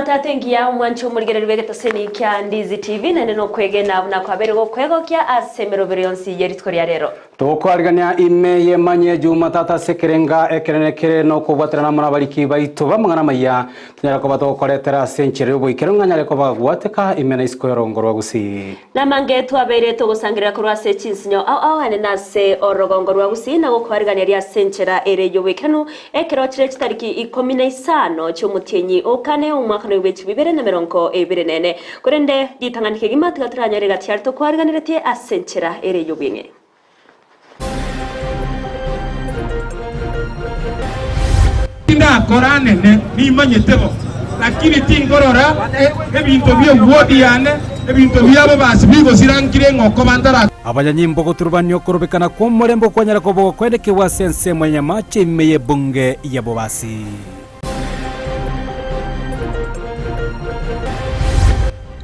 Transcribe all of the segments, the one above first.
Ejumatatu engiya omwanchi omorigereria bw'egetaseni kia Ndizi TV naende nokwegena buna kwabeire gokwegokia ase emerobero yonsi ye rituko ria rero. Tokoarigania ime y'emanyia Ejumatatu ase ekerenga ekenene kere nokobwaterana amo nabariki baito b'amang'ana amaya tonyare koba togokoretera ase enchera y'oboikeranu ng'a nyare koba gwateka ime na isiko y'orongo rwa Gusii. Namange twabeire togosangerera korwa ase chinsinyo ao ao ane na ase orogongo rwa Gusii na gokoariganiria ase enchera ere y'oboikeranu, ekero chire chitariki ikomi na isano chi'omotienyi o kane omwaka noibwe 2024. Korende ritang'ani kegima tiga toranyore gati aria tokoariganeretie ase enchera ere y'obweng'e. Tindakora anene, nimanyete bo, lakini tinkorora ebinto bi'ewodi yane, ebinto biabo basi bigosirankire eng'oko bantara. Abanyanyimbo goturubania okorobekana kw'omorembe okwanyara koba gokoenekigwa ase ensemo ya Nyamache ime y'ebunge ya Bobasi.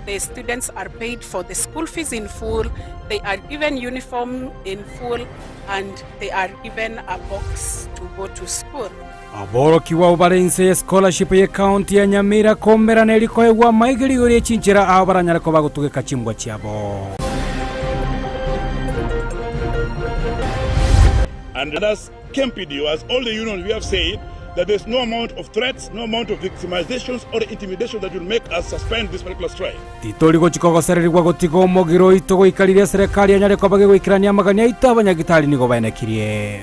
The students are paid for the school fees in full, they are given uniform in full and they are given a box to go to school. Aborokigwa abwo bare inse ye scholarship ye county ya Nyamira komerana eri koegwa amaiga rigori rie chinchera ao baranyare koba gotugeka chimbwa chiabo. And as KMPDU, as all the unions, we have said that there's no amount of threats, no amount of victimizations or intimidation that will make us suspend this particular strike. Titori gochia kogosererigwa gotiga omogiro oito goika riria eserekari enyare koba gegoikerania amagani aito abanyagitari nigo baenekirie.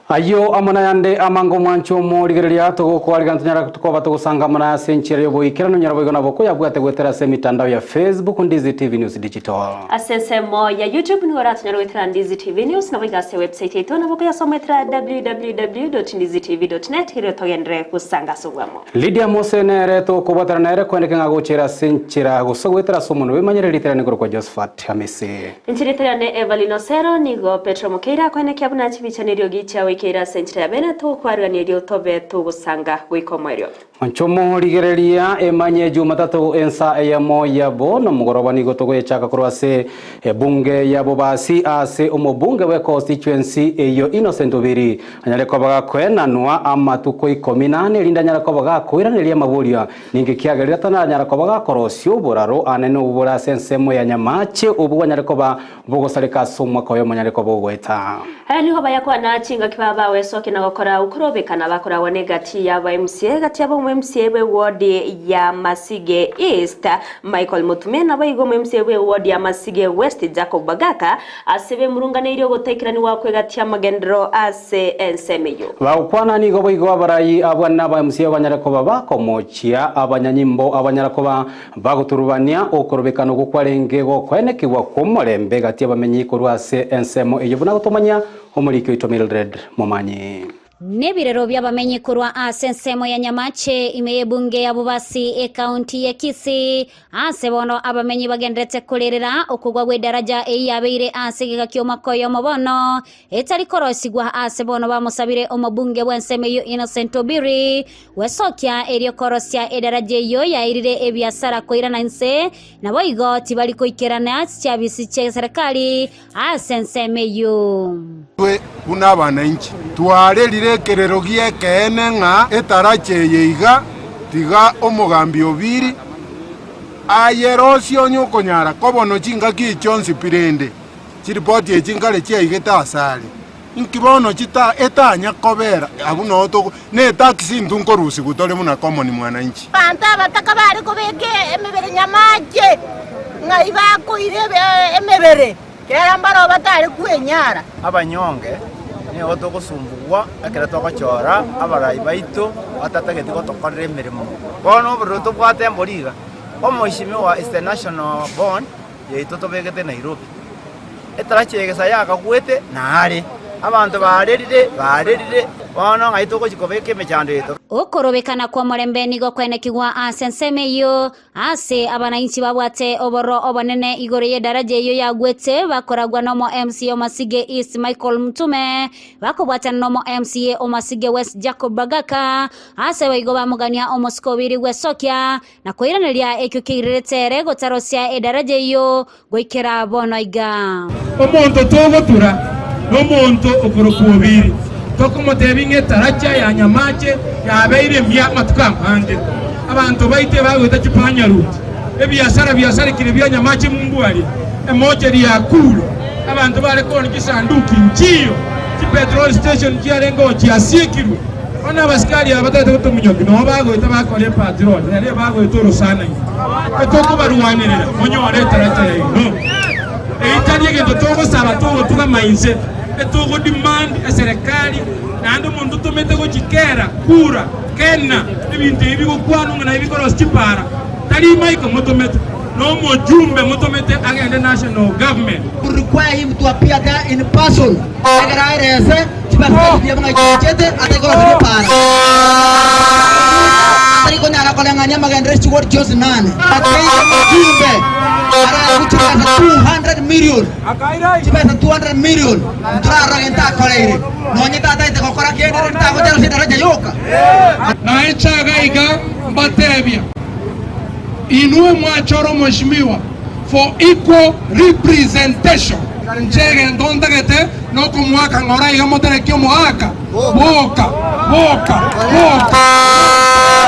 Ayio amo nayande amange omwanche omorigereria togokoariga ntonyara koba togosanga amo naye ase enchera y'oboikeranu onyara boigo nabo koyabwate goetera ase emitandao ya Facebook Ndizi TV News Digital. Ase ensemo ya YouTube nigo oratonyare goetera Ndizi TV News nabo iga ase ewebsite yaito nabo okoyasoma goetera www.ndizitv.net erio togenderere gosanga ase obwamo. Lydia Mose nere tokobwatana nere koendeke ng'a gochera ase enchera gose goetera ase omonwa bw'emanyereri ritera nigo korokwa Josephat Hamisi. Inche rieta riane Evelyn Osero, nigo Petero Mokeire akoenekia buna chibicha neriogi chiagoikeire ase enchera ya bene togokwarigania erio tobe togosanga goika omoerio. Onchomo rigereria emanye Jumatatu ensa eyemo yabo nomogoroba nigo togoyechaka korwa ase ebunge ya Bobasi ase omobunge bwe constituency eyio Innocent Obiri anyare koba gakoenanwa amatuko ikomi nane erinde anyare koba gakoiraneria amaborio Ninki kiagerire atananyara koba gakorosia oboraro anene obwo bore ase ensemo ya nyamache, obwo bwanyare koba bogosareka ase omwaka oyomo onyare koba ogoeta? Aya nigo bayakwana chingaki baba bagoesokia na gokora okorobekana bakoragwa negati y'aba MCA gati y'aba omo-MCA bw'ewodi ya Masige East Michael Mutume naboigo omo-MCA bw'ewodi ya Masige West Jacob Bagaka Ase bemurunganeirie ogotaikeraniwa kw'egati y'amagenderero ase ensemo eyio. Bagokwana nigo boigo abarai abwo n'abaMCA banyare koba bakomochia abanyanyimbo abanyara koba bagoturubania okorobekana okwo kwarenge gokoenekigwa kw'omorembe egati y'abamenyi korwa ase ensemo eyio buna gotomanyia omoriki oito Mildred Momanyi. Nebirero bi'abamenyi korwa ase ensemo ya Nyamache ime y'ebunge ya Bobasi ekaunti ya Kisii Aase bono abamenyi bagenderete korerera okogwa gw'edaraja eyio yabeire ase egeka ki'omwaka oyomo bono, etari korosigwa aase bono bamosabire omobunge bw'ensemo eyio Innocent Obiri gwesokia erio korosia edaraja eyio yairire ebiasara koirana inse, naboigo tibari koikerana chiabisi chi'eserekari ase ensemo eyio. Intwe buna abananchi twarerire ekerero gi'ekeene ng'a etaracha eye iga, tiga omogambi Obiri ayerosie onye okonyara kobono chingaki echi chionsi pi rende chiripoti echi nkare chiaigete asare. Inki bono chita etanya kobera abwo noo togo ne etaxi intwe nkorusigwa tore buna common mwananchi. Abanto abataka bare kobeka emebere nyamache, ng'ai bakoira emebere, kera mbaroo batare kwenyara. Abanyonge nigo togosumbugwa ekero togochora abarai baito batatageti gotokorera emeremo. Bono obororo tobwate embori iga, omoishimiwa is the national bond yaito tobegete Nairobi. Etarachi egesa yakagwete nare. Abanto barerire, barerire, bono ng'ai togochia kobeka emechando yaito? Okorobekana kw'omorembe nigo kwenekigwa ase ensemo eyio, ase abanainchi babwate obororo obonene igoro y'edaraja eyio yagwete bakoragwa nomo MCA o Masige East Michael Mtume, bakobwatana nomo MCA o Masige West Jacob Bagaka, ase boigo bamogania omosike obiri gwesokia na koiraneria ekio keirerete ere gotarosia edaraja eyio goikera bono iga. Omonto togotura nomonto okorokwa Obiri, tokomotebia ng'a etaracha ya nyamache yabeire emiya amatuko amange. Abanto baito ebagoeta chipanyaruti, ebiasara biasarekire bia nyamache mumbu aria, emocheri yakure, abanto bare koonia chisanduki nchiyo, chipetrol station chiarenge oo chiasiekirwe. Bono abasikari aba batagete gotominyokia noo bagoeta bakora epatrol, naende bagoeta orosana ime. Etokobarwanerera monyore etaracha yaino. Eyio tari egento togosaba togotugama inse, etogo demand eserekari naende omonto otomete gochia kera kura kena ebinto ebi bigokwanwa ng'a nabi bikorosia chipara tari Michael motomete na omojumbe motomete agende national government. We require him to appear there in person egere aerese chibesa chiria buna chiachete atari koroseria epaara. Atari konyara koreng'ania amagenderero chigori chionsi nane. Ateire omojumbe ararue chibesa 200 million, chibesa 200 million ntorarora gento akoreire nonye tataete gokora kende rende tagocha ase edaraja yoka. Nainche iga iga mbatebia, Inwe mwachora omweshimiwa for equal representation. Inche egento ntagete nokomoaka ng'ora iga motereke omoaka, boka, boka, boka,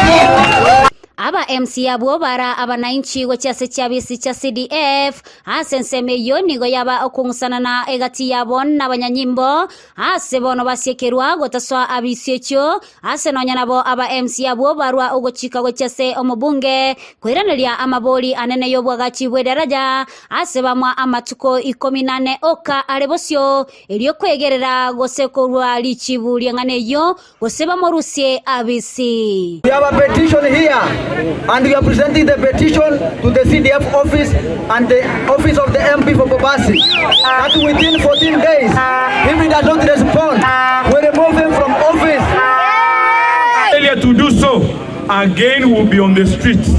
boka. Aba MC abwo bara abanainchi gochia ase chiabisi chia CDF ase ensemo eyio nigo yaba okong'usanana egati yabo nabanyanyimbo ase bono basiekerwa gotasoa abisi echio Ase nonya nabo aba MC abwo barua ogochika gochia ase omobunge koiraneria amabori anene y'obwagachi bw'edaraja ase bamwa amatuko ikomi nane oka are bosio, erio kwegerera gose korua richibu ri'eng'ana eyio, gose bamorusie abisi. We have a petition here and we are presenting the petition to the CDF office and the office of the MP for Bobasi that within 14 days if he does not respond we remove him from office. Failure to do so, again we will be on the streets.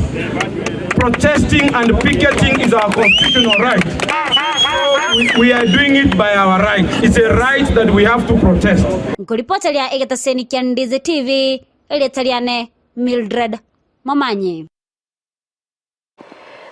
Protesting and picketing is our constitutional right. So we are doing it by our right. It's a right that we have to protest. Nkoripoteria egetaseni kia Ndizi TV, erieta riane Mildred Momanyi.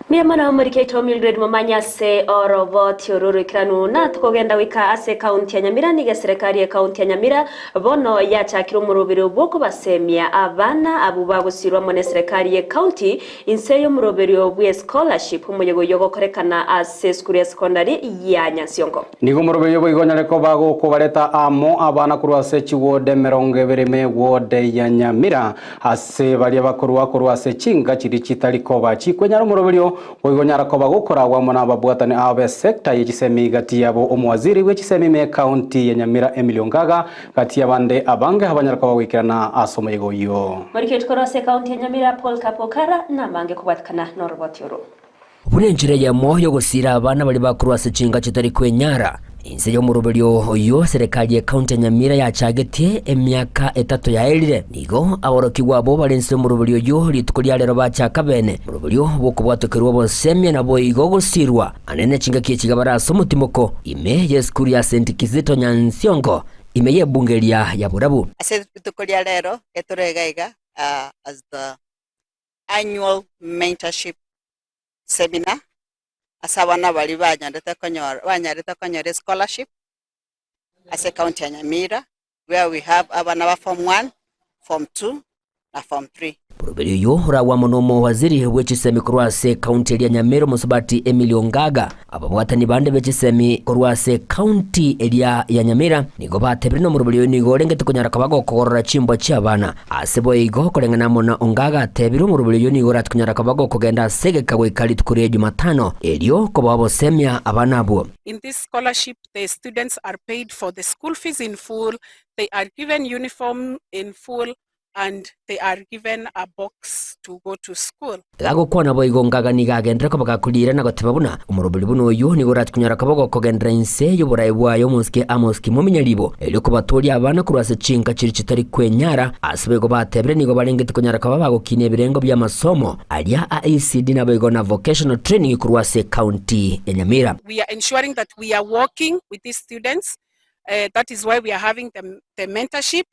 Mbuya mono omoriki oito Mildred Momanyi ase oroboti oro oroikeranu na tokogenda goika ase ekaunti ya Nyamira nigo eserekari y'ekaunti ya Nyamira bono yachakire omoroberi bw'okobasemia abana abwo bagosirwa amo n'eserekari y'ekaunti inse y'omoroberio bw'escholarship omoyega oyio ogokorekana ase esukuru ya secondary ya Nyansiongo. Nigo omoroberio boigo onyare koba gokobareta amo abana korwa ase chiward 20 ime eward ya Nyamira Ase baria bakorua korwa ase chinka chiria chitari koba chikwenyara omoroberio, boigo nyara koba gokoragwa amo nababwatani ao b'esecta ye chisemi gati yabo omowaziri bwe chisemi ime ekaunti ya Nyamira Emily Ongaga gati y'abande abange abanyare koba goikerana ase omoyega oyio. Moriketi korwa ase ekaunti ya Nyamira Paul Kapokara namange kobwatikana noroboti oro. Buna enchera eyemo y'ogosiira abana baria bakorwa ase chinka chitari kwenyara. Inse y'omoroberio oyio serikali y'ekaunti ya Nyamira yachagetie emiaka etato yaerire. Nigo aborokigwa abwo bare inse y'omoroberio oyio rituko ria rero bachaka bene omoroberio bw'okobwatokerwa obosemia naboigo gosiirwa anene chingaki echi iga bare ase omotimoko ime y'esukuru ya St Kizito Nyansiongo ime y'ebunge eria ya Borabu. Ase rituko ria rero getore iga iga as the annual mentorship seminar ase abana baria banyarete konyora banyarete konyora escholarship ase ecounty ya Nyamira where we have abana ba form one, form two na form three. Boroberi oyio oragwe amo nomowaziri bwe chisemi korwa ase ekaunti eria Nyamira Omosubati Emily Ongaga. Ababwatani bande be chisemi korwa ase ekaunti eria ya Nyamira nigo batebire nomoroberi oyo nigo orengete konyara koba gokogorora chimbwa chi'abana. Ase boigo, koreng'ana amo na Ongaga atebire omoroberi oyio nigo orati konyara koba gokogenda ase egeka goika rituko ria Jumatano, erio koboa obosemia abana abwo. In this scholarship, the students are paid for the school fees in full, they are given uniform in full, and they are given a box to go to school. Gagokwana boigo ngaga nigo agenderere koba gakoriira na goteba buna omoroberi buna oyio nigo orache konyora koba gokogenderera inse y'oboraai bwaye omosike Amos Kimomenya ribo erio kobatooria abana korwa ase chinka chiria chitari kwenyara ase boigo batebire nigo barengete konyara koba bagokinia ebirengo bi'amasomo aria a ECD naboigo na vocational training korwa ase ecounty ya Nyamira. We are ensuring that we are working with these students, that is why we are having the, the mentorship,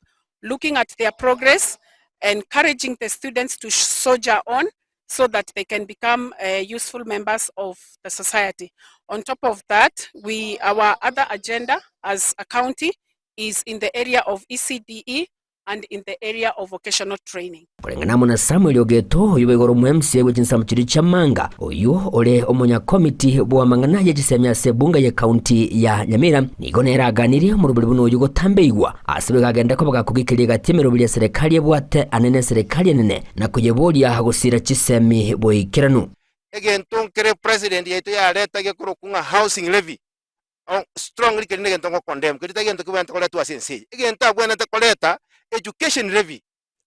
looking at their progress, encouraging the students to soldier on so that they can become uh, useful members of the society. On top of that, we our other agenda as a county is in the area of ECDE and in the area of vocational training. Koreng'ana amo na Samuel Ogeto, oyio boigo ore omo-MCA bwe chinsamu chiria chi'amanga, oyio ore omonyakomiti bw'amang'ana ye chisemi ase ebunge y'ecounty ya Nyamira, nigo nere aganirie omoroberi buna oyio gotambeigwa ase boigo agende koba gakogikeria egati emeroberi y'eserekari ebwate anene eserekari enene na koyeboria gosira chisemi boikeranu. Egento nkere president yaito yareta gekorokwa ng'a housing levy, strongly keria negento ngo condemn, keria tari gento kebwenerete koretwa ase ense eye. Egento abwenerete koreta, education levy,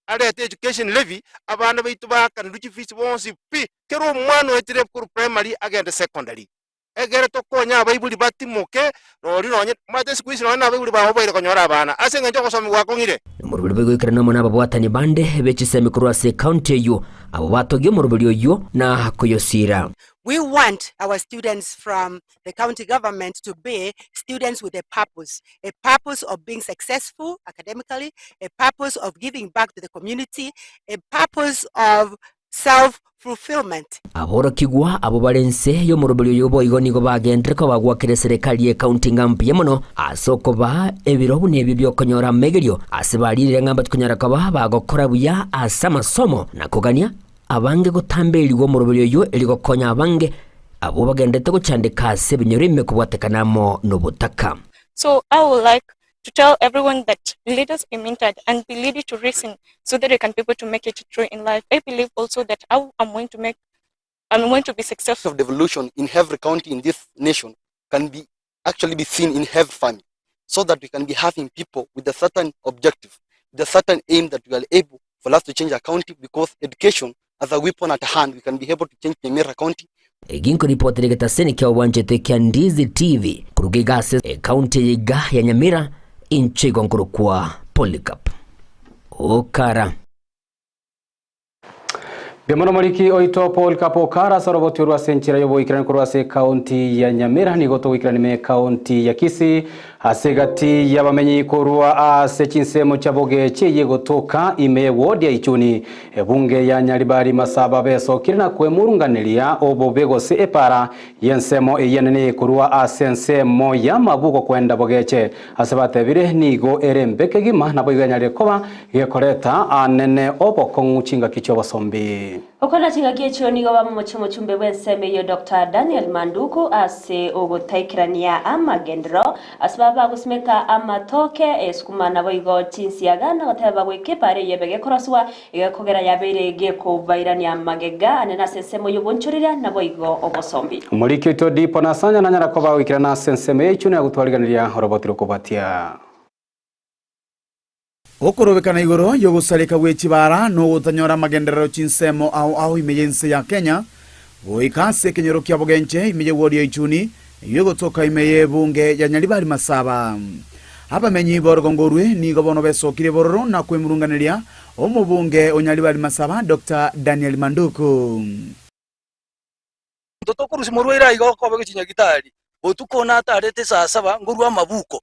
arete education levy, abana baito baakanirwe chifees bonsi pi, kera omwana oetire korwa primary agende secondary. Egere tokonye abaibori batimoke, rori nonye, omanyete siku hizi nonye na abaibori baoboire konyora abana, ase eng'encho ogosomigwa gwakong'ire. Nomoroberi boigoikerana amo nababwatani bande be chisemi korwa ase ekaunti eyio, abwo batogia omoroberi oyio na koyosiira. We want our students from the county government to be students with a purpose, a purpose of being successful academically, a purpose of giving back to the community, a purpose of self-fulfillment. Aborokigwa abwo bare inse y'omoroberi oyo boigo nigo bagenderere koba gwakera eserekari y'ecounty ng'a mbuya mono ase okobaa ebiro buna ebio bi'okonyora amegerio ase baririre ng'a mbatikonyara koba bagokora buya ase amasomo na kogania abange gotamberigwa omoroberi oyio erio gokonya abange abwo bagenderete gochandeka ase ebinyoro ime kobwatekana amo nobotaka. So I would like to tell everyone that let us be mentored and be ready to listen so that we can be able to make it through in life. I believe also that I am going to make, I'm going to be successful. Of devolution in every county in this nation can be actually be seen in every family, so that we can be having people with a certain objective, with a certain aim that we are able for us to change our county, because education as a weapon at hand, we can be able to change Nyamira County. Eki nkoripotera egetaseni kia obwanchete kia Ndizi TV koruga iga ase ekaunti eye iga ya Nyamira, inche igo nkorokwa Polycarp Okara. Mbuya moriki oito Paul Kapokara ase oroboti orwo ase enchera y'oboikeranu korwa ase ekaunti ya Nyamira nigo togoikerana ime ekaunti ya Kisii ase egati y'abamenyi korwa ase chinsemo chia Bogechi eye egotoka ime y'ewodi ya Ichuni ebunge ya Nyaribari Masaba besokire na kwemurunganeria obobe gose epara y'ensemo eyio enene ekorwa ase ensemo y'amabugo kwenda Bogeche ase batebire nigo ere embe kegima naboigo enyarire koba Gekoreta aanene obokong'u chingaki chi'obosombi. Gokwana chingaki echio nigo bamomochie omochumbe bw'ensemo eyio Doctor Daniel Manduku ase ogotaikerania amagenderero ase baba bagosimeka amatoke, esukuma naboigo chinsiaga na goteba goika epaara eyio ebe gekoroswa egekogera yabeire gekobairania magega anene ase ensemo y'obonchoreria naboigo obosombi. Omoriki oito Dipo Nasanya nanyara koba goikerana ase ensemo eyio na gotwariganeria oroboti rokobwatia. Okorobekana igoro y'ogosareka gwe chibara na ogotanyora amagenderero chinsemo ao ao ime y'ense ya Kenya, goika ase ekenyoro kia Bogenche ime y'ewodi ya Ichuni, eyio egotoka ime y'ebunge ya Nyaribari Masaba. Abamenyi b'orogongo orwe nigo bono besokirie bororo na kwemurunganeria omobunge o Nyaribari Masaba Doctor Daniel Manduku. Monto tokorusia morwaire aiga okobe gochia nyagitari, botuko natarete saa saba ngorue amabuko,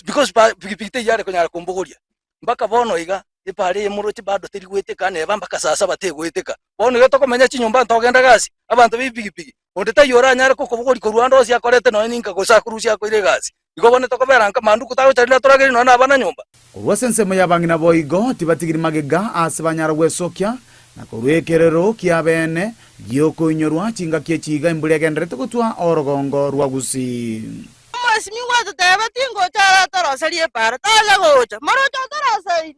Because pa pikipiki teiyo are konyara kombogoria, mpaka bono iga, epara eye moroche bado teri goeteka neba mpaka saa saba tegoeteka. Bono iga tokomenya chinyomba ntogenda gasi, abanto be epikipiki, onde taiyo oranyare kokobogoria korwa ande onsi akorete nonye ninka gose akorusia akoire egasi. Igo bono tokobera nka manduku tagocha riria toragerie nonye na abana nyomba. Korwa ase ensemo y'abang'ina boigo tibatigiri magega aase banyara gwesokia, na korwa ekerero ki'abeene gi'okoinyorwa chingaki echi iga embura egendererete gotwa orogongo rwa Gusii. Omwesimigwa ototeba, Tingocha aratoroserie epaara, tacha gocha. Moroche otoroseiri?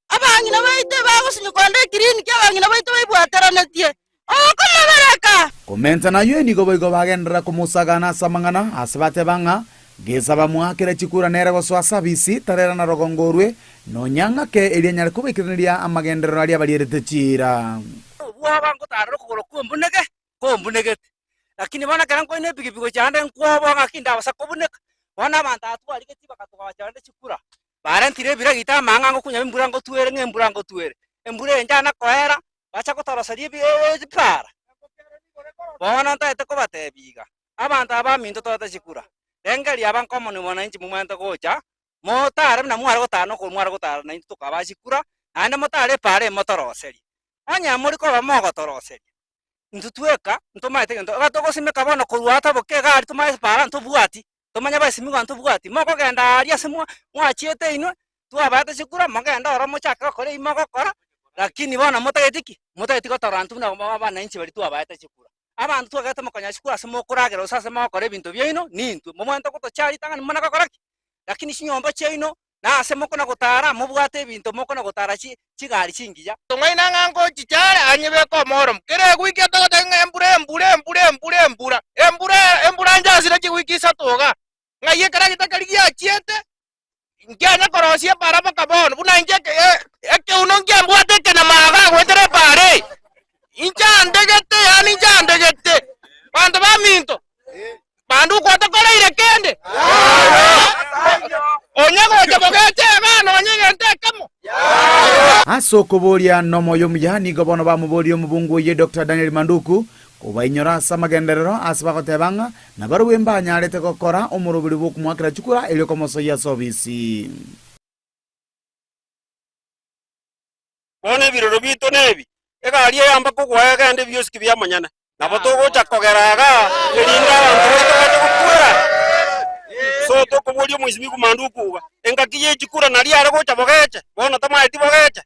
Abang'ina baito ebagosinywa konda ekiriniki, abang'ina baito baibwateranetie okomobereka. Komenta nayio nigo boigo bagenderera komosagana ase amang'ana, ase bateba ng'a, Gesaba mwakere chikura nere gosoa sabisi tarera na rogongo orwe, nonya ng'ake erio anyare kobaikeraneria amagenderero aria abarierete chiira. Obwoba ngotarera okogoro kw'ombuneke, kombunegete. Lakini bono ekero nkoina epigipigi gochia ande nkwoboa ng'aki ndabasa kobuneka. Bono abanto aba twarigetie bakatogocha bande chikura, barentire ebiragita amang'a ngokunya embura ngotwere ng'a embura ngotwere. Embura eye nchana koera, bacha gotoroseria ebi ebipaara. Bono ntaete kobatebia iga, abanto aba baminto toete chikura, rengereria aba nkomoni mwananchi momanyete gocha, motare buna mware gotara na okorwa mware gotara naintwe tokabaa chikura, naende motare epaara eye motoroserie. Onye mori koba mogotoroseria, intwe tweka ntomaete egento, iga togosimeka bono korwa aa toboke iga aria tomanye epaara ntobwati, tomanye abasimigwa ntobwati, mokogenda aria ase mwa mwachiete inwe, twabaete chikura, mogende ororo mochake gokora ebi mogokora, lakini bono motageti ki? Motageti gotorora intwe buna abananchi baria twabaete chikura. Abanto twagete mokonyora chikura ase mokoragera gose ase mogokora ebinto biaino, nintwe. Momanyete gotochia ritang'ani momanye gokora ki? Lakini chinyomba chiaino, na ase mokona gotara, mobwate ebinto mokona gotara chi chigari chingiya. Tong'aina ng'a ngochicha are anyebeke omoromo. Kera egwiki etogotebia ng'a embura, embura, embura, embura, embura, embura, embura njasire chigwiki isato iga. Ng'ai ekeragita keria giachiete, nkianya korosia epaara mpaka bono, buna inche eke ekeuno nkiambwate ekenama iga goetera epaara eye. Inche andegete, yaani inche andegete, banto baminto, Banduko otokoreire kende? Onye gocha bogecha igaa nonya egento ekemo? Ase okoboria nomoyo omuya nigo bono bamoborie omobungu oyio Doctor Daniel Manduku kobainyora ase amagenderero ase bagoteba ng'a nabarobwo mbanyarete gokora omoroberi bw'okomoakera chikura erio komosoyia ase obisi. Bono ebirero biaito nebi, egari eye amba kogwa egende ebiosiki bi'amanyene. Nabo togocha kogera igaa, erinde abanto baito bache gokwera. So tokoboria omoisimiku Manduku iga, engaki ye chikura naria are gocha bogeche, bono tamaeti bogeche.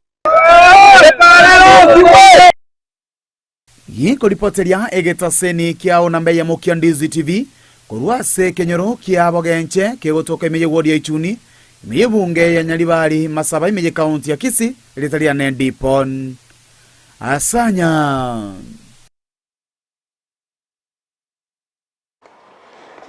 Gikoripoteria egetaseni kiao namba eyemo kia Ndizi TV korwa ase ekenyoro kia Bogenche kegotoka ime y'ewodi ya Ichuni, ime y'ebunge ya Nyaribari Masaba ime y'ekaunti ya Kisii, erieta riane Dipon Asanya.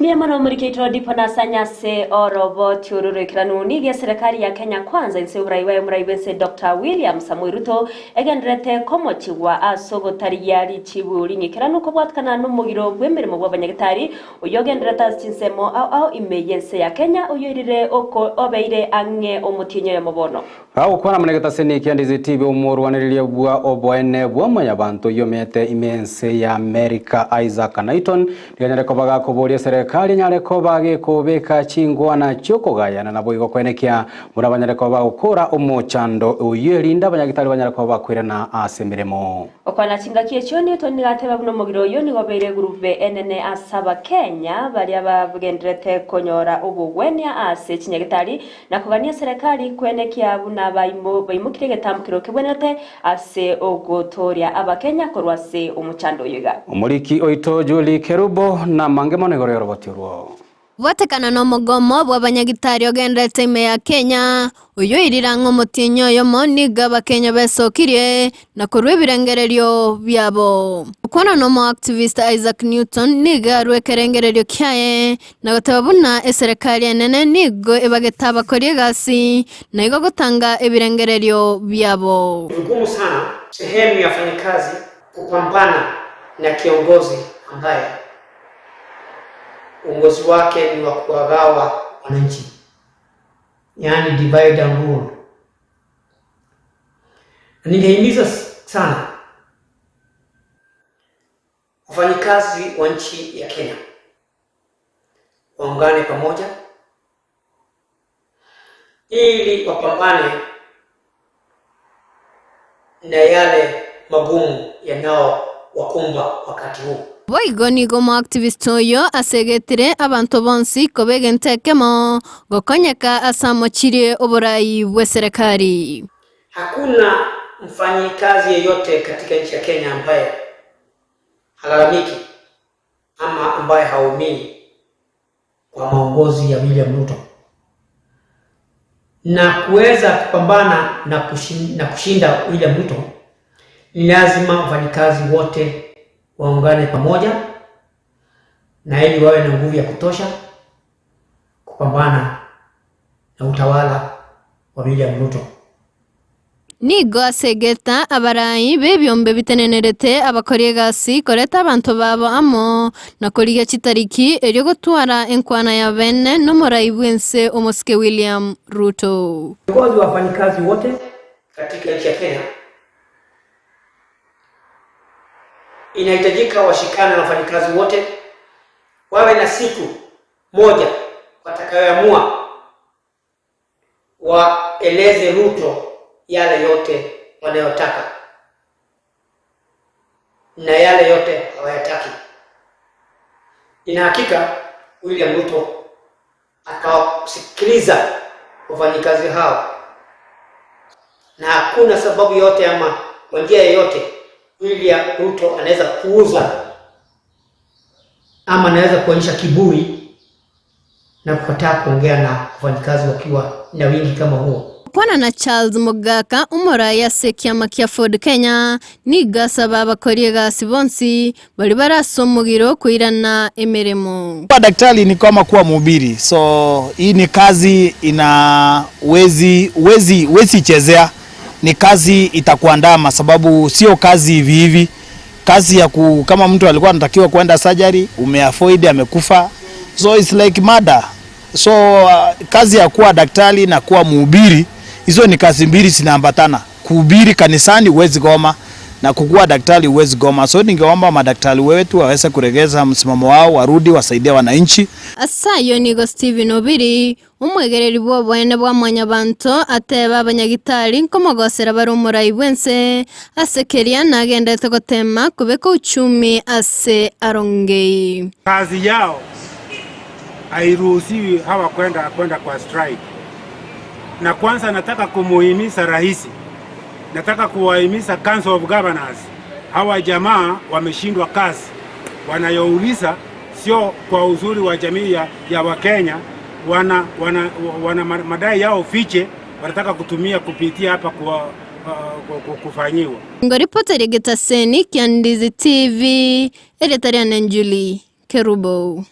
Mbuya mono omoriki oito Dipo Nasanya ase oroboti oro roikeranu nigo eserekari ya Kenya Kwanza inse y'oborai bwaye omorai bw'ense Doctor William Samoei Ruto egendererete komochigwa ase ogotarigia richibu ring'ikeranu kobwatikana nomogiro bw'emeremo bw'abanyagitari oyio ogendererete ase chinsemo ao ao ime y'ense ya Kenya oyoirire oko obeire ang'e omotienyi oyomo bono. Gagokwana buna egetaseni kia Ndizi TV omorwanereria bwa oboene bwa mwanyabanto oyio omenyete ime ense ya America Isaac Naiton nigo anyare koba gakoboria eserekari enyare koba gekobeka chingwana chiokogayana naboigo koenekia buna banyare koba bagokora omochando oyio erinde abanyagitari banyare koba bakoirana ase emeremo. Okwana chingaki echio Newton nigo ateba buna omogiro oyio nigo obeire egurube enene ase Abakenya baria bagendererete konyora obogwenia ase chinyagitari na kogania eserekari kwenekia buna baimokire egetambokero kebwenerete ase ogotooria Abakenya korwa ase omochando oyo iga. Omoriki oito Julie Kerubo namange mono igoro y'oroboti orwo. Gwatekana nomogomo bw'abanyagitari ogenderete ime ya Kenya, oyio oirire ang'e omotienyi oyomo nigo Abakenya besokirie na korua ebirengererio biabo. Okwana nomoactivist Isaac Newton nigo arua ekerengererio kiaye na goteba buna eserekari enene nigo ebagete abakori egasi na igo gotanga ebirengererio biabo. Ni vigumu sana sehemu ya wafanyikazi kupambana na kiongozi ambaye uongozi wake ni wa kuwagawa wananchi, yaani divide and rule. Na ningehimiza sana wafanyikazi wa nchi ya Kenya waungane pamoja ili wapambane na yale magumu yanaowakumba wakati huu. Boigo nigo omoactivist oyo asegetire abanto bonsi koba egento ekemo gokonyeka ase amochirie oborai bw'eserekari. Hakuna mfanyikazi yeyote katika nchi ya Kenya ambaye halalamiki ama ambaye haumii kwa maongozi ya William Ruto na kuweza kupambana na kushinda, na kushinda William Ruto ni lazima wafanyikazi wote waungane pamoja na ili wawe na nguvu ya kutosha. kupambana na utawala wa William Ruto. Nigo asegeta abarai b'ebiombe bitenenerete abakori egasi koreta abanto babo amo, na korigia chitariki erio gotwara enkwana ya bene nomorai bw'ense omosike William Ruto. Viongozi wa wafanyikazi wote katika nchi ya Kenya inahitajika washikane na wafanyikazi wote, wawe na siku moja watakayoamua waeleze Ruto yale yote wanayotaka na yale yote hawayataki. Nina hakika William Ruto atawasikiliza wafanyikazi hao, na hakuna sababu yote ama kwa njia yoyote William Ruto anaweza kuuza ama anaweza kuonyesha kiburi na kukataa kuongea na wafanyikazi wakiwa na wingi kama huo. Kwana na Charles Mogaka omorai ase ekiama kia Ford Kenya nigo asaba abakori egasi bonsi baria bare ase omogiro koirana emeremo. Kuwa daktari ni kama kuwa mhubiri, so hii ni kazi ina wezi, wezi, wezi chezea, ni kazi itakuandama, sababu sio kazi hivi hivi. Kazi ya ku, kama mtu alikuwa anatakiwa kwenda surgery umeavoid, amekufa, so it's like murder. So kazi ya kuwa daktari na kuwa mhubiri, hizo ni kazi mbili zinaambatana. Kuhubiri kanisani huwezi goma na kukuwa daktari huwezi goma. So ningeomba madaktari wetu waweze kuregeza msimamo wao, warudi wasaidie wananchi. Ase ayio nigo Stephen Obiri, omwegereri bw'oboene bwa Mwanyabanto, ateba abanyagitari nkomogosera bare omorai bw'ense ase keria nagenderete gotema kobeka uchumi ase arongei. Kazi yao hairuhusiwi hawa kwenda kwa strike. Na kwanza nataka kumuhimiza rais, nataka kuwahimiza Council of Governors, hawa jamaa wameshindwa kazi, wanayouliza sio kwa uzuri wa jamii ya Wakenya, wana madai yao fiche, wanataka kutumia kupitia hapa kufanyiwa. Ngoripota Getaseni Kiandizi TV, Eritrea Julie Kerubo.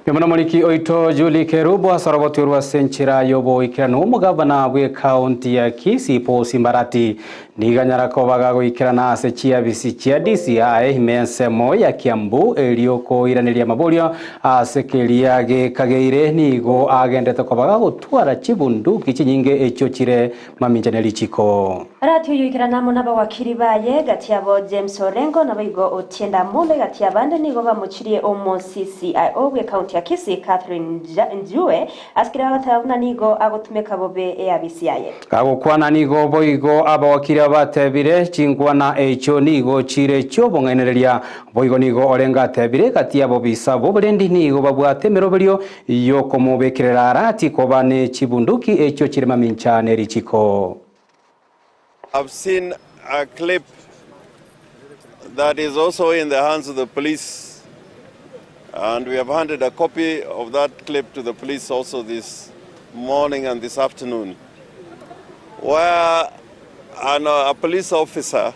Mwana muliki oito Julie Kerubo asorobotirwa senchira yobo ikirano omugavana bwe county ya Kisii Paul Simbarati niganyara kobaga goikirana ase chiabisi chia DCI imensemo ya Kiambu erioko iraneria maborio ase keria gekageire nigo agendete kobaga gotwara chibunduki chinyinge echo chire maminjaneri chiko Arati uyu ikirana n'abawakiri baye gati yabo James Orengo nabaigo Otienda Mule gati yabande nigo bamuchirie omo CCIO bwe county ya Kisii Catherine Njue asikira batabuna nigo agotumeka bobe eabisi yaye Kagokwana nigo boigo abawakiri batebire chingwana echo nigo chire chobong'ainereria boigo nigo Orengo atebire gati yabo bisabo burendi nigo babwate emeroberio yokomobekerera arati koba ne chibunduki echo chire mamincha nerichiko. I've seen a clip that is also in the hands of the police, and we have handed a copy of that clip to the police also this morning and this afternoon, where a police officer,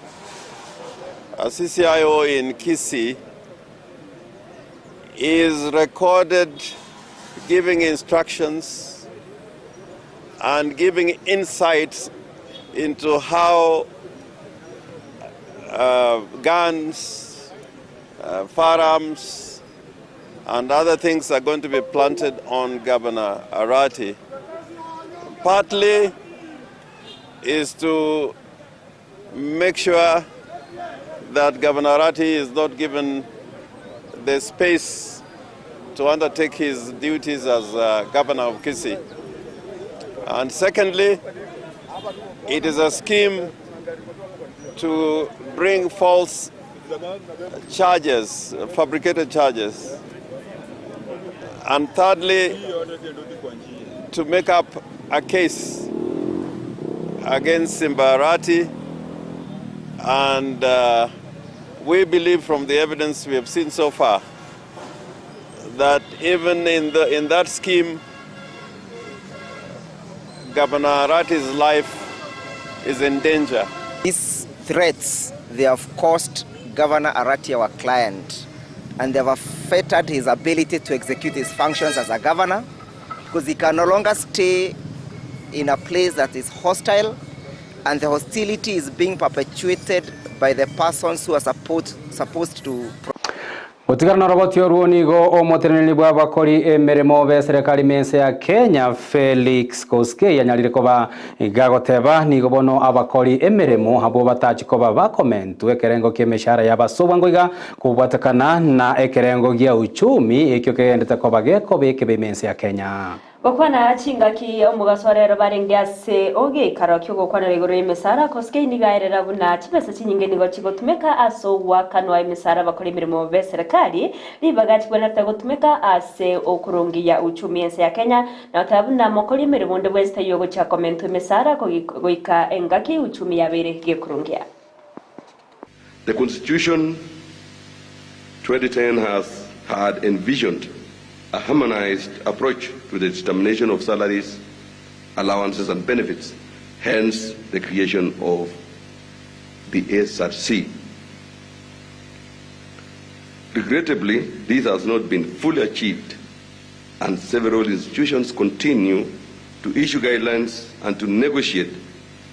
a CCIO in Kisii, is recorded giving instructions and giving insights into how guns, firearms, and other things are going to be planted on Governor Arati. Partly is to make sure that Governor Arati is not given the space to undertake his duties as governor of Kisii. And secondly, it is a scheme to bring false charges, fabricated charges. And thirdly, to make up a case against Simba Arati. And we believe from the evidence we have seen so far that even in that scheme, Governor Arati's life is in danger. These threats, they have cost Governor Arati, our client, and they have fettered his ability to execute his functions as a governor because he can no longer stay in a place that is hostile and the hostility is being perpetuated by the persons who are supposed to Gotigana noroboti orwo nigo omoteneneri bw'abakori emeremo b'eserekari mense ya Kenya Felix Koskei anyarire koba gagoteba nigo bono abakori emeremo abwo batachi koba bakomentwa ekerengo ki'emeshahara y'abasobwa ngoiga kobwatekana na ekerengo gia uchumi ekio kegendete koba gekoba ekebe emense ya Kenya. Gokwana chingaki omogaso rero barenge ase ogeikaro ki'ogokwanera igoro y'emesara Koskei nigo aerera buna chibesa chinyinge nigo chigotumeka ase ogwakanwa emesara bakora emirimo b'eserekari ribaga chibwenerete gotumeka ase okorongia uchumi ense ya Kenya na goteba buna mokori emirimo onde bwensi taiyo ogochia komentwa emesara goika engaki uchumi yabeire gekorongia. The Constitution 2010 has had envisioned a harmonized approach to the determination of salaries, allowances and benefits, hence the creation of the SRC. Regrettably, this has not been fully achieved, and several institutions continue to issue guidelines and to negotiate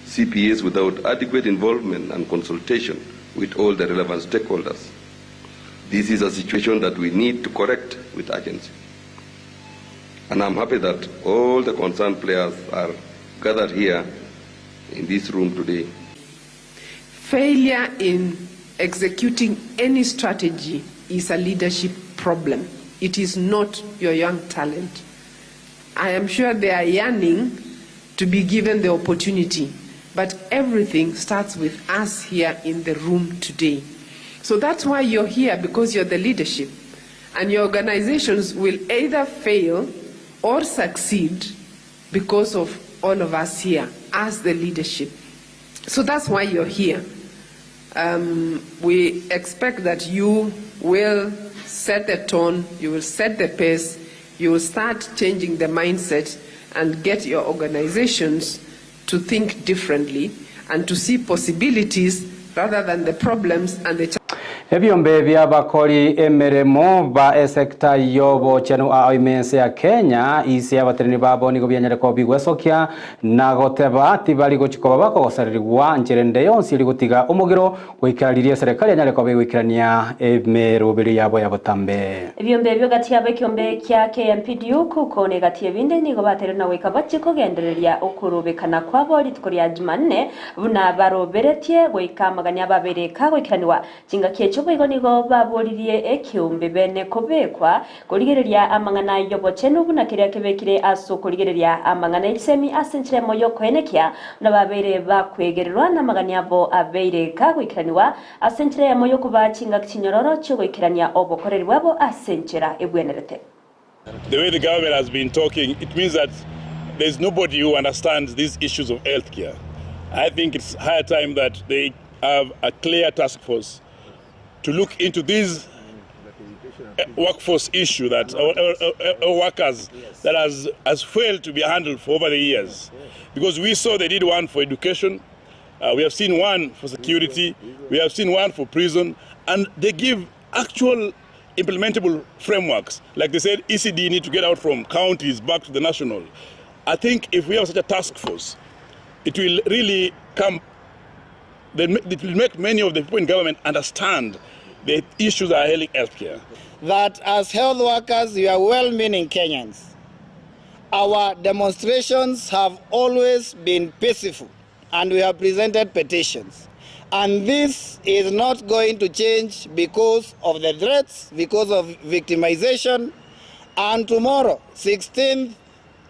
CPAs without adequate involvement and consultation with all the relevant stakeholders. This is a situation that we need to correct with urgency. And I'm happy that all the concerned players are gathered here in this room today. Failure in executing any strategy is a leadership problem. It is not your young talent. I am sure they are yearning to be given the opportunity, but everything starts with us here in the room today. So that's why you're here, because you're the leadership. And your organizations will either fail or succeed because of all of us here as the leadership. So that's why you're here. We expect that you will set the tone, you will set the pace, you will start changing the mindset and get your organizations to think differently and to see possibilities rather than the problems and the Ebiombe bi'abakori emeremo ba esekta y'obochenu ao ime ense ya Kenya ise abateneni babo nigo bianyare koba bigwesokia na goteba tibari gochi koba bakogosarerigwa nchera ende yonsi eri gotiga omogiro goikera riria eserekari yanyare koba egoikerania emeroberi yabo ya botambe. Ebiombe ebio gati yabo ekiombe kia KMPDU kukone gati ebinde nigo baterire na goika bachi kogendereria okorobekana kwabo rituko ria Jumanne buna baroberetie goika amagani ababere kagoikeraniwa chingaki echo boigo nigo baboririe ekiombe bene kobekwa korigereria amang'ana y'obochenu buna keria kebekire ase okorigereria amang'ana echisemi ase enchera yokoenekia buna babeire bakwegererwa na amagani abo abeire kagoikeraniwa ase enchera eyemo yokoba chingaki chinyororo chiogoikerania obokoreri bwabo ase enchera ebwenerete. The way the government has been talking, it means that there's nobody who understands these issues of healthcare. I think it's high time that they have a clear task force to look into this workforce issue that our workers that has failed to be handled for over the years. Because we saw they did one for education, we have seen one for security, we have seen one for prison, and they give actual implementable frameworks. Like they said, ECD need to get out from counties back to the national. I think if we have such a task force, it will really come, it will make many of the people in government understand the issues that are ailing healthcare. That as health workers, we are well-meaning Kenyans. Our demonstrations have always been peaceful, and we have presented petitions. And this is not going to change because of the threats, because of victimization. And tomorrow, 16th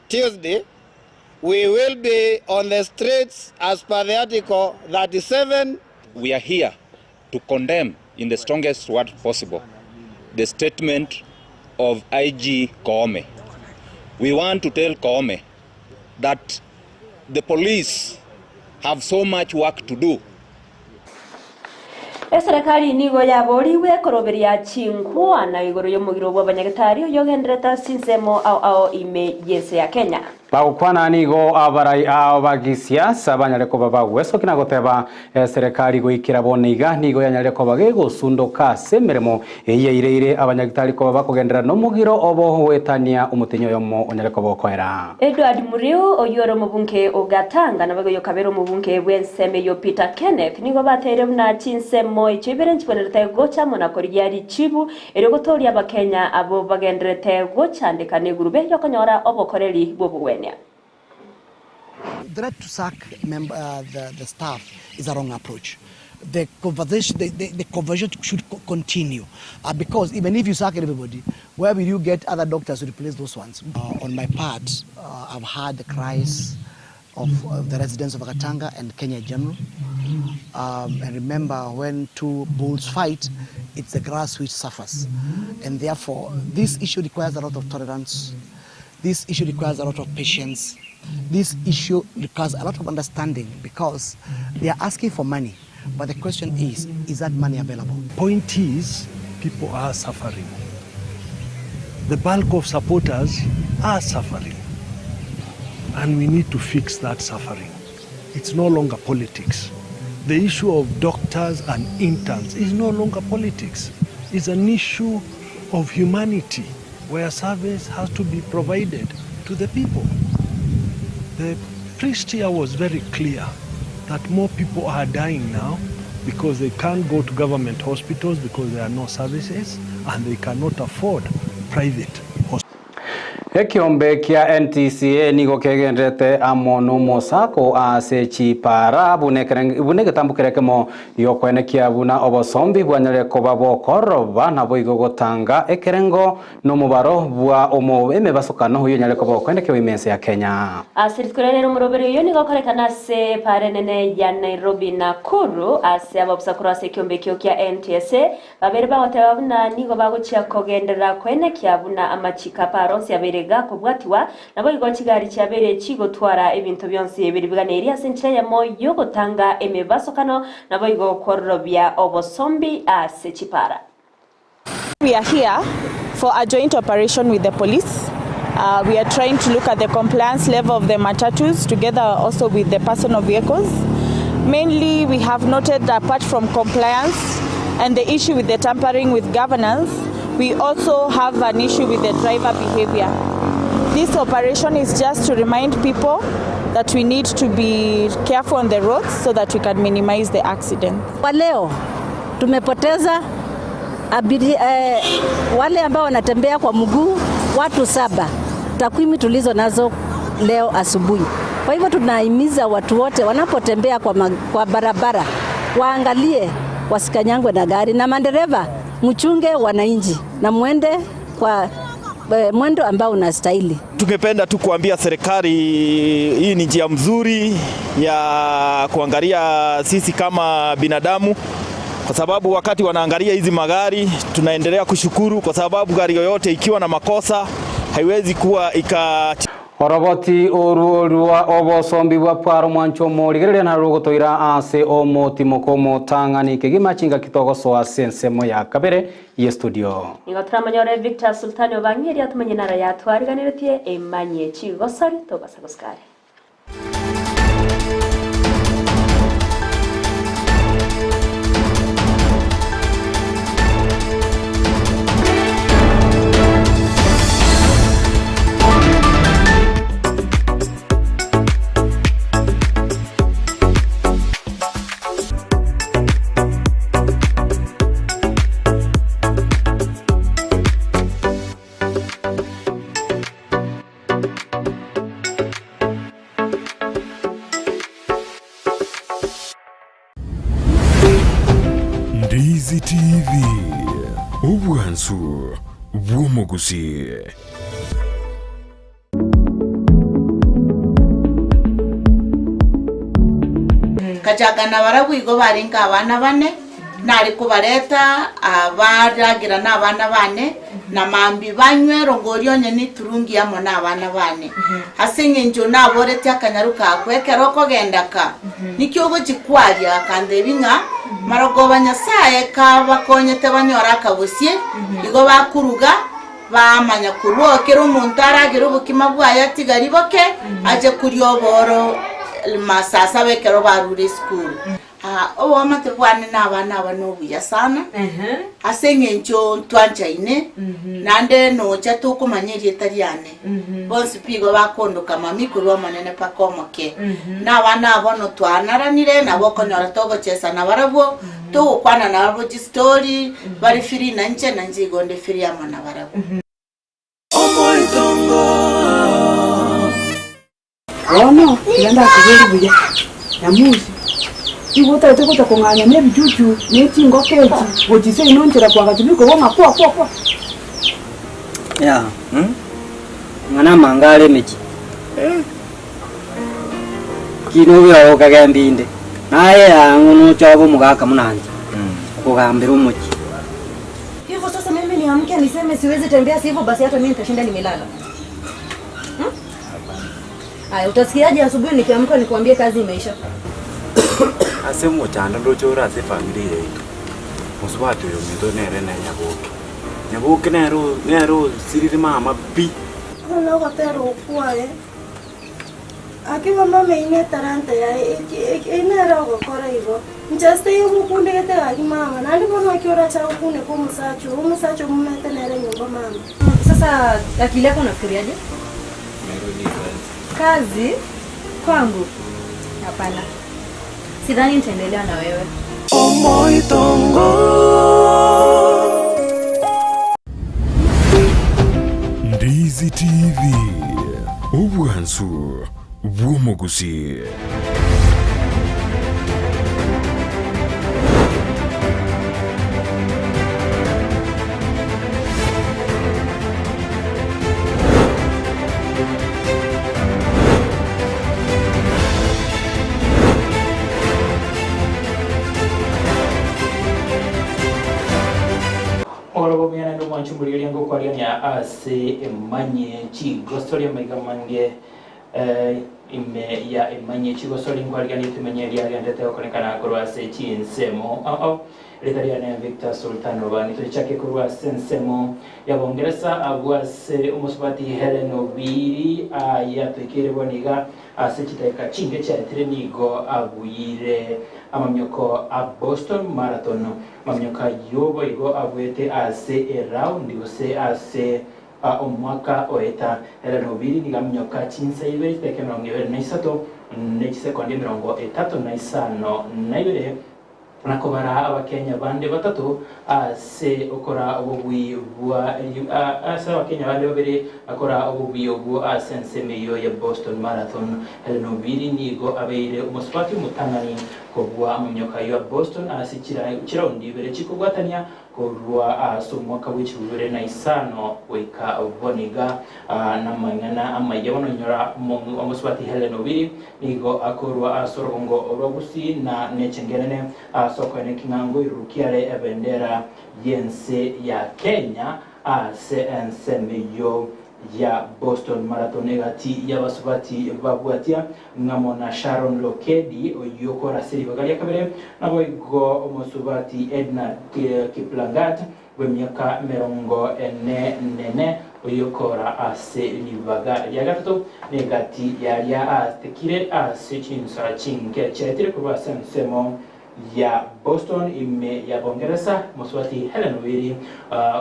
Tuesday, we will be on the streets as per the Article 37. We are here to condemn in the strongest word possible the statement of IG Koome. We want to tell Koome that the police have so much work to do. Eserekari nigo yaboriwe koroberia chinkwana igoro y'omogiro bwa abanyagetari oyo ogenderete ase ensemo ao ao ime y'ense ya Kenya. Bagokwana nigo abarai ao ba gisiasa banyare koba bagwesokia na goteba eserekari goikera bono iga nigo yanyarire koba gegosundoka ase emeremo eyio yaireire abanyagitari koba bakogenderera nomogiro obo goetania omotenyi oyomo onyare koba okoera. Edward Muriu, oyio ore omobunge o Gatanga, naboigo oyokabere omobunge bw'ensemo eyio Peter Kenneth, nigo bateire buna chinsemo echio ibere nchibwenerete gocha amo na korigia richibu erio gotooria Abakenya abwo bagendererete gochandeka negurube y'okonyora obokoreri bw'obogwenia. Threat to sack member, the, the staff is a wrong approach. The conversation, the, the, the conversation should co- continue uh, because even if you sack everybody, where will you get other doctors to replace those ones? Uh, on my part, uh, I've heard the cries of the residents of Katanga and Kenya in general. Um, and remember, when two bulls fight, it's the grass which suffers. And therefore, this issue requires a lot of tolerance. This issue requires a lot of patience. This issue requires a lot of understanding because they are asking for money. But the question is, is that money available? Point is, people are suffering. The bulk of supporters are suffering. And we need to fix that suffering. It's no longer politics. The issue of doctors and interns is no longer politics. It's an issue of humanity where service has to be provided to the people. The priest here was very clear that more people are dying now because they can't go to government hospitals because there are no services and they cannot afford private hospitals. Ekiombe kia NTCA nigo kegenderete amo nomosako ase chipara buna egetambo keria ekemo giokwenekia buna obosombi bwanyarire koba bokoroba naboigo gotanga ekerengo nomobaro bwa omo emebasokano oyio onyare koba okwenekewa ime ense ya Kenya. Ase rituko riria rero omoroberi oyio nigo okorekana ase epara enene ya Nairobi Nakuru ase ababusa korwa ase ekiombe ekio kia NTSA Babere bagoteba buna nigo bagochia kogenderera koenekia buna amachiko a Parosi abeire gakobwatigwa, naboigo chigari chiabeire chigotwara ebinto bionsi ebiri biganeirie ase enchera eyemo y'ogotanga emebasokano, naboigo kwororobia obosombi ase chipara. We are here for a joint operation with the police. Uh, we are trying to look at the compliance level of the matatus together also with the personal vehicles. Mainly, we have noted that apart from compliance and the issue with the tampering with governance, we also have an issue with the driver behavior. This operation is just to remind people that we need to be careful on the roads so that we can minimize the accidents. Kwa leo tumepoteza abiria, eh, wale ambao wanatembea kwa mguu watu saba, takwimu tulizo nazo leo asubuhi. Kwa hivyo tunahimiza watu wote wanapotembea kwa, kwa barabara waangalie wasikanyangwe na gari, na madereva mchunge wananchi na mwende kwa eh, mwendo ambao unastahili. Tungependa tu kuambia serikali hii ni njia mzuri ya kuangalia sisi kama binadamu, kwa sababu wakati wanaangalia hizi magari tunaendelea kushukuru, kwa sababu gari yoyote ikiwa na makosa haiwezi kuwa ika Oroboti oru rwa obosombi bwa pwaro mwancho omorigereria naro rogotoira ase omotimoko omotang'ani kegima chingaki togosoa ase ensemo ya kabere ye studio. Nigo toramanyore Victor Sultani obang'ieria atomanye naro yatwariganeretie emanyie chigosori tobasa gosikare. Ndizi TV, obwansu bw'omogusii. Nkachaka nabarabwo igo barenge abana bane, nare kobareta aa baragera nabana bane, na mambia banywa erongori onye neturungi amo nabana bane. Ase eng'encho naboretie akanyaru kakwa ekero okogenda ka, niki ogochia kwaria? Akantebia ng'a marogoba Nyasaye kabakonyete banyore akabosie, igo bakoruga. Bamanya korwa kera omonto aragere obokima bwaye atigari boke, ache koria oboro masaa saba ekero barure esukuru. Oboamate bwane nabana aba nobuya sana, ase eng'encho ntwanchaine, naende nocha tokomanya erieta riane, bonsi pi igo bakondoka mami korwa omonene mpaka omoke. Na abana aba bono twanaranire, nabo okonyora togochesa nabarabwo, togokwana nabarabwo chistori, bare free na inche, na inche igo nde free amo nabarabwo. Bono tiga ndakoborie buya, Nyamusi, nigo otagete gocha kong'anya nebichuchu ne chingoko echi gochia seino nchera kwagacha bikoba ng'a kwa kwa kwa? Yaa, ng'a namanga are emechie. Ki nobuya okagenda inde, naye ang'o nochobe omogaka buna inche, okogambera omochie. Hivyo sasa mimi niamke niseme siwezi tembea, si hivyo basi hata mimi nitashinda nimelala. Aya, utasikiaje asubuhi nikiamka nikuambie kazi imeisha? Ase omochando ndoche ore ase efamiri yaito, mosubati oyo ominto nere ne Nyaboke. Nyaboke nere nere osirire mama pi. Bono ogotera okwaye, Akiba mama eye netalanta yaye, eki nere ogokora igo. Inche ase taiyo mokundegete gaki mama, naende bono naki orache agokundeka omosacha oo, omosacha omomete nere nyomba mama. Sasa akili yako unafikiriaje? Kazi kwangu? Hapana, sidhani nitaendelea na wewe. Ndizi TV, obwansu bw'omogusi. Omogoroba omuya naende omwanche omorigereria ngokwarigania ase emanye chigosori amaiga amange Ime ya emanyie chigosori nkwariganetwe emanyie riagenderete gokorekana korwa ase chinsemo ao. Erieta riane Victor Sultan Obani. Tochake korwa ase ensemo ya Bongeresa abwo ase omosubati Hellen Obiri ayatoikeire bono iga ase chidakika chinke chiaetire nigo abuire amamioko a Boston Marathon. Amamioko ayio boigo abuete ase eraundi gose ase Omwaka oeta, Hellen Obiri nigo aminyoka chinsa ibere chidakika 23 ne chisekondi 35 na kobara Abakenya bande batato ase okora obobui bwa ase Abakenya bande babere akora obobui obwo ase ensemo eyio ya Boston Marathon. Hellen Obiri nigo abeire omosubati omotang'ani kobua aminyoka ayio a Boston ase chiraundi ibere chikobwatania Korwa ase omwaka bw'echilifu bibere na isano goika bono iga, namang'ana amaya bono inyora omosubati Hellen Obiri nigo akorwa ase orogongo rwa Gusii na nechengenene ase okoeneki ng'a ngoirurukia are ebendera y'ense ya Kenya ase ensemo eyio ya Boston Marathon egati y'abasubati babwatia ng'amo na Sharon Lokedi oyio okora ase ribaga ria kabere, naboigo omosubati Edna Kiplangat bw'emiaka 44 nene oyio okora ase ribaga ria gatato, na egati yaria aatekire ase chinsa chinke chiaetire korwa ase ensemo ya Boston ime ya Bongeresa, mosubati Hellen Obiri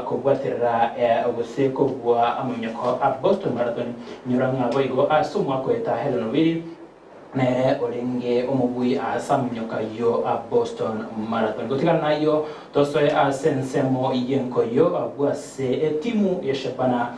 kobwaterera gose kobua amaminyoko a Boston Marathon. Inyora ng'a boigo ase omwaka oeta Hellen Obiri nere orenge omobui ase amaminyoko ayio a Boston Marathon. Gotigana nayio tosoe ase ensemo y'enkoyo abwo ase etimu ya Shabana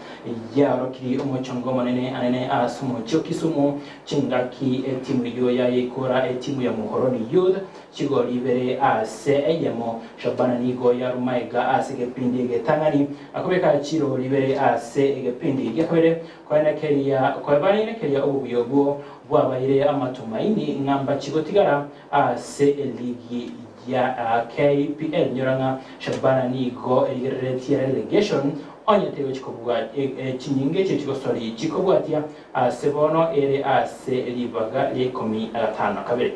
yaorokiri omochongo omonene anene ase omochie o Kisumu Chingaki etimu eyio yayeikora etimu ya Muhoroni Youth chigori ibere ase eyemo. Shabana nigo yarumaega ase egepindi egetang'ani na kobeka chirori ibere ase egepindi gia kabere koenekeria koebanenekeria obobuya obwo bwabaire amatumaini ng'a mbachigotigara ase eligi ya KPL. Nyora ng'a Shabana nigo erigereretie relegation onye tegochi kobua chinyinga echio chigosori chikobwatia Ase bono ere ase ribaga ria ikomi na gatano na kabere.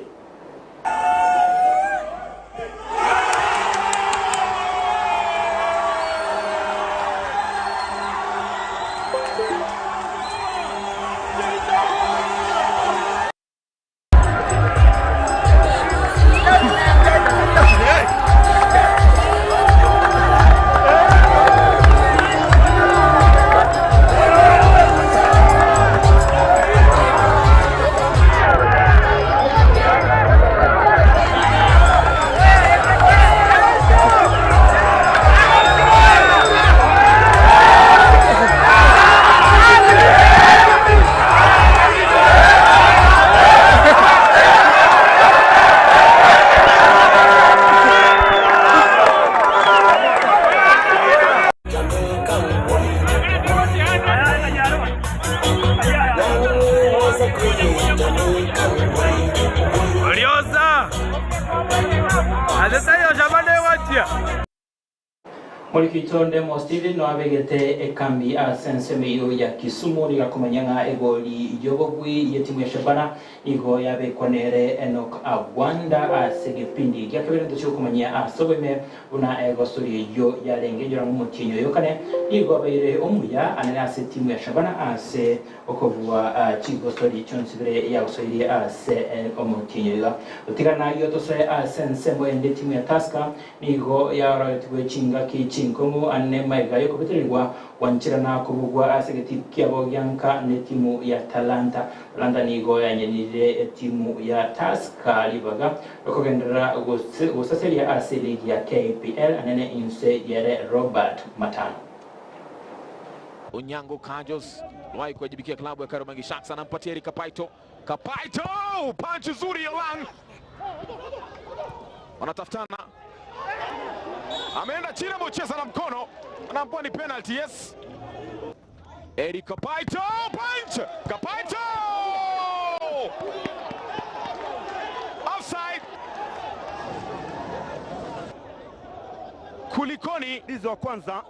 Morikito Ndemo Stephen no abegete ekambi ase ensemo eyio ya Kisumu nigo akomanya ng'a egoli y'obobui y'etimu ya Shabana nigo yabekwa nere Enock Agwanda ase egepindi gia kabere ntochie gokomanyia ase oboime buna egosori eyio yarenge enyora ng'a omotienyi oyo kane nigo abeire omuya anene ase etimu ya Shabana ase Okobua chigosori chionsi bire yagosoirie ase omotienyi oiga. Gotigana nayio tosoe ase ensemo ende etimu ya Tusker nigo yaorogetigwe chingaki chinkong'u ane magega yokobetererigwa gwancherana kobugwa ase egetii kiabo gianka netimu ya Talanta. Talanta nigo yanyenirire etimu ya Tusker ribaga riokogenderera gosaseria ase eligi ya KPL anene inse yere Robert Matano. Onyango Kajos aliwahi kuwajibikia klabu ya Kariobangi Sharks, anampatia Eric Kapaito. Kapaito, punch nzuri ya Lang, wanatafutana, ameenda chini, ameucheza na mkono, anaambiwa ni penalty. Yes, Eric Kapaito, punch Kapaito, offside. Kulikoni? Ndizo wa kwanza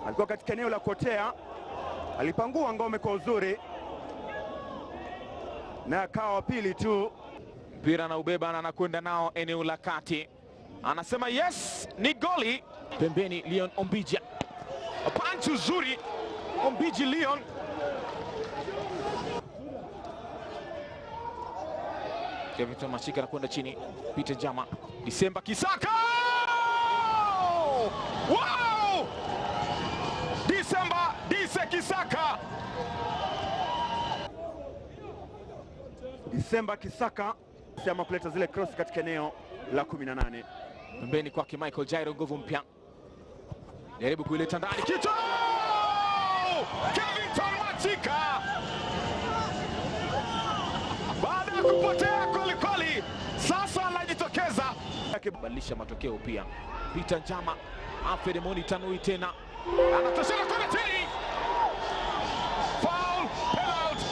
alikuwa katika eneo la kuotea, alipangua ngome kwa uzuri na akawa wa pili tu. Mpira anaubeba na anakwenda nao eneo la kati, anasema yes, ni goli. Pembeni Leon Ombija, panchi uzuri Ombiji Leon. Kevin Mashika anakwenda chini, Peter Jama, Disemba Kisaka! Wow! Disemba Dise Kisaka. Disemba Kisaka sema kuleta zile cross katika eneo la 18. Pembeni kwake Michael Jairo, nguvu mpya, jaribu kuileta ndani, kichwa! Kevington Machika baada ya kupotea kwelikweli, sasa anajitokeza badilisha matokeo pia. Peter Njama, Alfred Moni Tanui tena anatoshana kona chini, foul, penalty,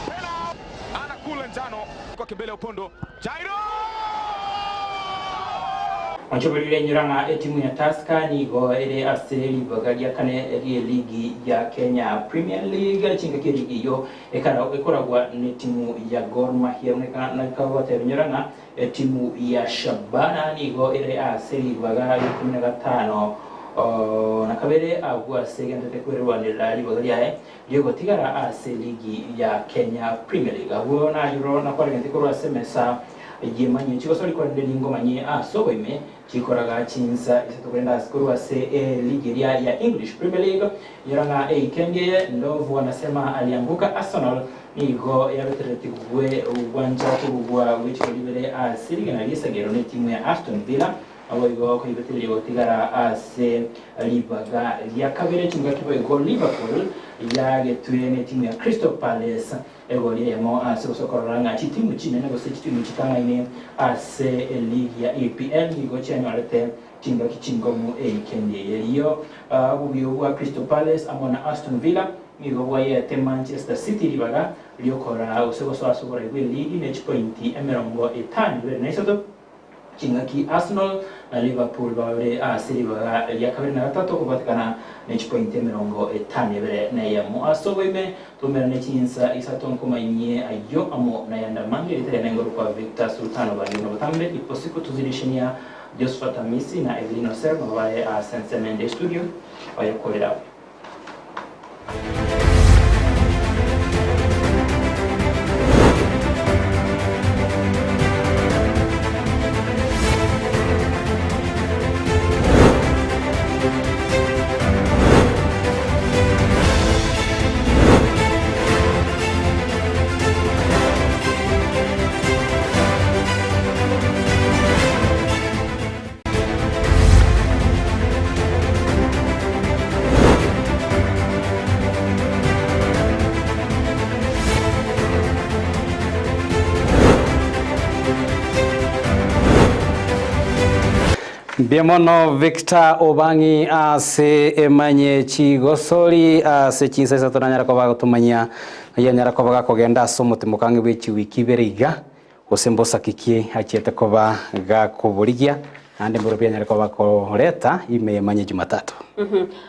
penalty, anakula njano kwake mbele ya Opondo Jairo Onchoberire enyora ng'a etimu ya Tusker nigo ere ase ribaga ria kane ri'eligi ya Kenya Premier League. Chingaki eligi eyio ekara ekoragwa netimu ya Gor Mahia buna nakagoteba enyora ng'a etimu ya Shabana nigo ere ase ribaga ria ikomi na gatano na kabere agwo ase egenderete kwerwanera ribaga riaye riogotigara ase eligi ya Kenya Premier League. Agwo nayuro nakwaregente korwa ase emesa Yemanye chigosori korende ningomanye ase oboime chikoraga chinsa isato korende ase korwa ase eligi eria ya English Premier League. Inyora ng'a eikendi eye Ndovu anasema alianguka Arsenal nigo yabeteretigwe gwancha kobugwa gwe chigori ibere ase rigena ri'esagero n'etimu ya Aston Villa Naboigo koibetereria gotigara ase ribaga ria kabere chingaki boigo Liverpool yagetwe netimu ya Crystal Palace egori eyemo ase gose korora ng'a chitimu chinene gose chitimu chitang'aine ase eligi ya EPL nigo chianyorete chingaki chingomu eikendi eye. Riyo obobuya bwa Crystal Palace amo na Aston Villa nigo bwayete Manchester City ribaga riokoraa gose gosoa ase oborai bw'eligi ne chipointi 52 na isato. Chingaki Arsenal na Liverpool babere ase ribaga ria kabere na gatato kobwatekana ne chipointi 52. Ase oboime tomerane chinsa isato nkomanyie ayio amo nayande amange ritari nengoro kwa Victor Sultan obange buna botambe ipo siku tuzidishenia Josephat Amisi na Evelyn Osero nabo bare ase ensemo ende estudio bayokorera. Mbuya mono Victor Obang'i ase emanye chigosori ase chinsa isato nanyara koba agotomanyia ng'ai anyara koba gakogenda ase omotimoka ang'e bwe chiwiki ibere iga gose mbosaki ki achiete koba gakoborigia. Naende mboro bianyare koba koreta ime emanye Jumatatu.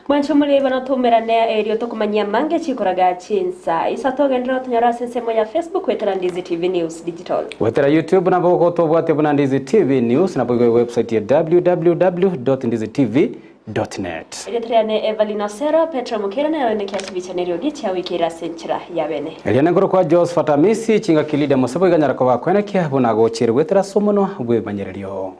Mwanche omorebe notomerane erio tokomanyia amange chikoraga chinsa isato ogenderere gotonyora ase ensemo ya Facebook goetera Ndizi TV News Digital. Goetera YouTube nabo ogotobwatia buna Ndizi TV News naboigo ewebsite ya www.ndizitv.net. Erieta riane Evelyn Osero, Petero Mokeira nere oenekia chibicha na eriogi chia wiki ere ase enchera ya bene. Erio nengoro kwa Josephat Amisi, chingaki Lydia Mosebo iganyara koba kwenekia buna agochiire goetera ase omonwa bw'ebimanyererio.